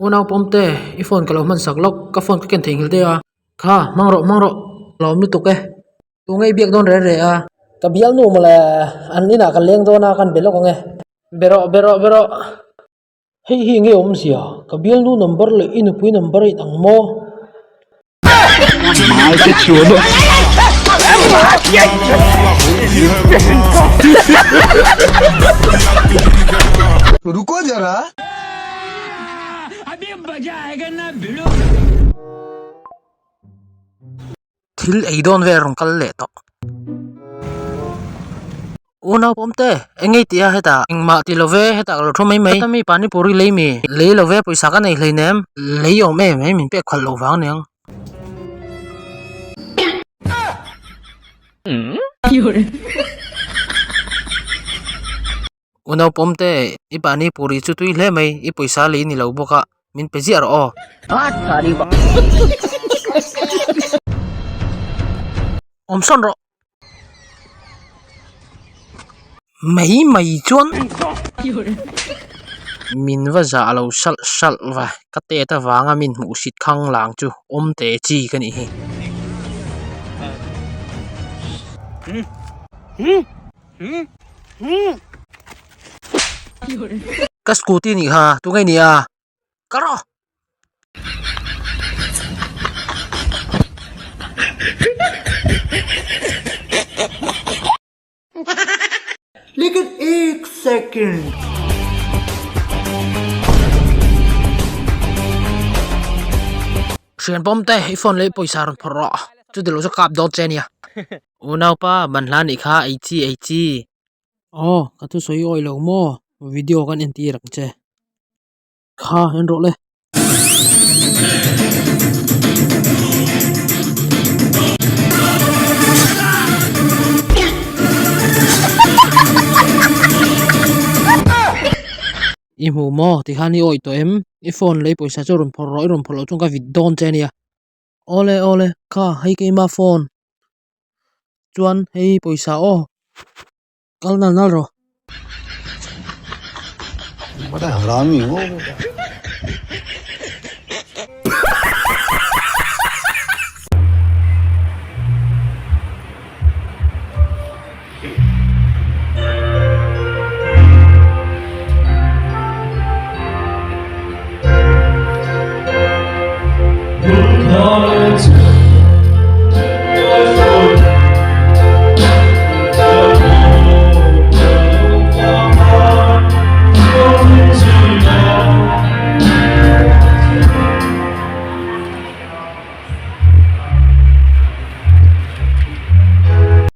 Unau pawmte, i phone ka lo hman sak lawk, ka phone ka ken theihnghilh daih a. Kha, hmang rawh, hmang rawh. Lawm lutuk e. Tu ngei biak dawn reh reh a. Ka bialnu mawle, an inah ka leng dawn a, kan be lawk ang e. Be rawh, be rawh, be rawh. Hei hi nge awmzia? Ka bialnu number leh i nupui number a inang maw? Ruko zara. Thil ei dawn vel rawn kal leh tawh. Unau pawmte, eng ngei tih a hetah engmah ti lo ve, hetah ka lo thu mai mai. Heta mi pani puri lei mi, lei lo ve pawisa ka nei hleinem, lei awm em em min pek khalh loh vang aniang. Unau pawmte, i pani puri chu tui hle mai, i pawisa lei ni lo bawk a, min pe ziah rawh aw. Awm sawn rawh. Mai mai chuan min va zah lo salh salh va, ka tet avanga min hmuhsit khang lang chu awm te chi ka nih hi. Ka scooty nih kha tunge ni a ka rawh. Lekin ek second. Hrian pawm te i phone leh pawisa rawn phawrh rawh chuti lo chu kap dawn che ania. Unaupa banhla nih kha ei chi ei chi. Aw ka thusawi awih lo maw video kan entir ang che. Kha en rawh le. I hmu maw tikhan i awih tawh em? I phone lei pawisa chu rawn phawrh rawh i rawn phawrh loh chuan ka vit dawn che ania. Awle awle kha hei keima phone chuan hei pawisa aw kal nal nal rawh. Bada harami ho beta.